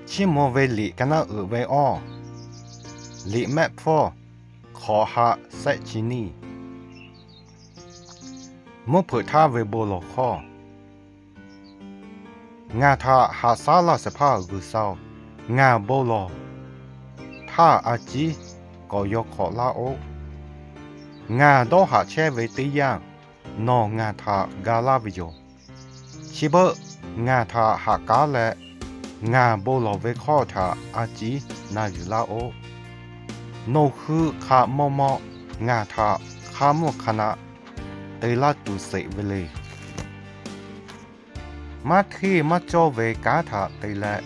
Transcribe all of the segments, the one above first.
Chiˇ mvuh ve liꞈ ka naˆ uiˍ ve awˇ, liꞈ mehˆ hpfuhˇ hk'awꞈ ha shehˆ chi nyiˇ. Mvuhˇ hpeuꞈ htaˇ ve bon lawˬ hkawˇ. Ngaˬ htaꞈ haꞈ shaˉ laˇ shehˍ hpaˇ G'uiˬsha-oˬ, ngaˬ bon lawˬ htaˇ a ciˉ k'awꞈ yaw hk'awꞈ laˇ-oˆ. Ngaˬ dawˇ haꞈ chehˇ ve teˇ yanˇ, nawˬ ngaˬ htaꞈ ga laˇ ve yoˬ. Chi beuꞈ ngaˬ htaꞈ haꞈ kaˉ leh, ngaˬ bon lawˬ ve hkawˇ htaꞈ a ciˉ na yuˬ laˇ-oˆ. Nawˬ hui hk'a maw maw ngaˬ htaꞈ hk'a mvuhˇ hk'a naˆ te laˇ tuˬ sheˍ ve le. Maˇ hteˇ maˇ cawˇ ve kanˉ htaꞈ te leh,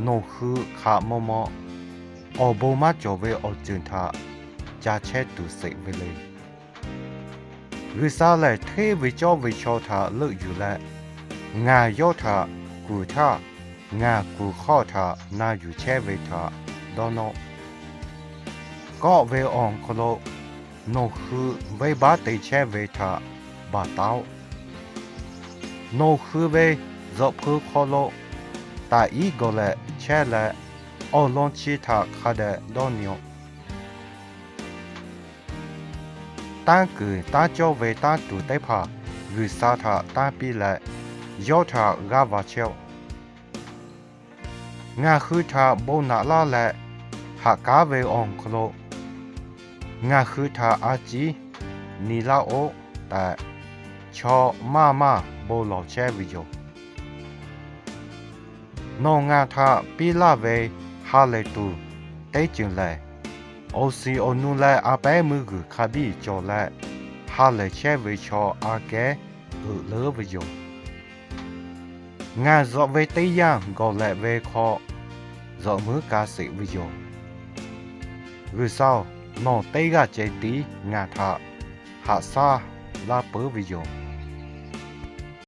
nawˬ hui hk'a maw maw awˬ bon maˇ cawˬ ve awˬ ceuˬ htaꞈ ca chehˇ tuˬ sheˍ ve le. G'uiˬsha lehˬ hteˇ ve cawˇ ve chaw htaꞈ leuˆ yuˬ leh, ngaˬ yawˇ htaꞈ kuˬ htaˇ, ngaˬ kuˬ hkawˇ htaꞈ na yuˬ chehˇ ve htaꞈ dawˇ nawˇ. Kawˆ ve awˬ hk'aw lo nawˬ hui venˇbaˆ te chehˇ ve htaꞈ baˬ taˉ-oˆ. Nawˬ hui ve zuhꞈ hpui hk'aw lo taꞈ iˉ gawˬ lehꞈ chehˇ leh, awˬ lawn chi htaꞈ hk'a dehꞈ dawˇ nyi-oˆ. Tanˇ kuiˬ tanˇ cawˇ ve tanˇ tuˬ teˇ hpaˍ G'uiˬsha htaꞈ tanˇ piˇ leh, yawˇ htaꞈ g'aˇ va chehˇ-oˆ. Ngaˬ hui htaꞈ bon naꞈ laˇ leh haꞈ kaˉ ve awˬ hk'aw lo, ngaˬ hui htaꞈ a ciˉ nyi laˇ-oˆ tehꞈ, chaw maˇ maˇ bon lawˬ chehˇ ve yoˬ. Nawˬ ngaˬ htaꞈ piˇ laˇ ve ha lehˬ tuˬ teˇ ceuˬ lehˬ, awˬ shiˍ awˬ nu leh a pehˉ meuˇ g'uiˬ hk'a biˇ cawˬ leh, ha lehˬ chehˇ ve chaw aꞈ kehˉ uiˍ leuˉ ve yoˬ. Ngaˬ zuhꞈ ve teˇ yanˇ gawˬ lehꞈ ve hk'aw zuhꞈ muiˉ ka sheˍ ve yoˬ. G'uiˬsha-oˬ, nawˬ teˇ g'aˇ ceh tiˉ ngaˬ htaꞈ haꞈ shaˉ laˇ peuˬ ve yoˬ.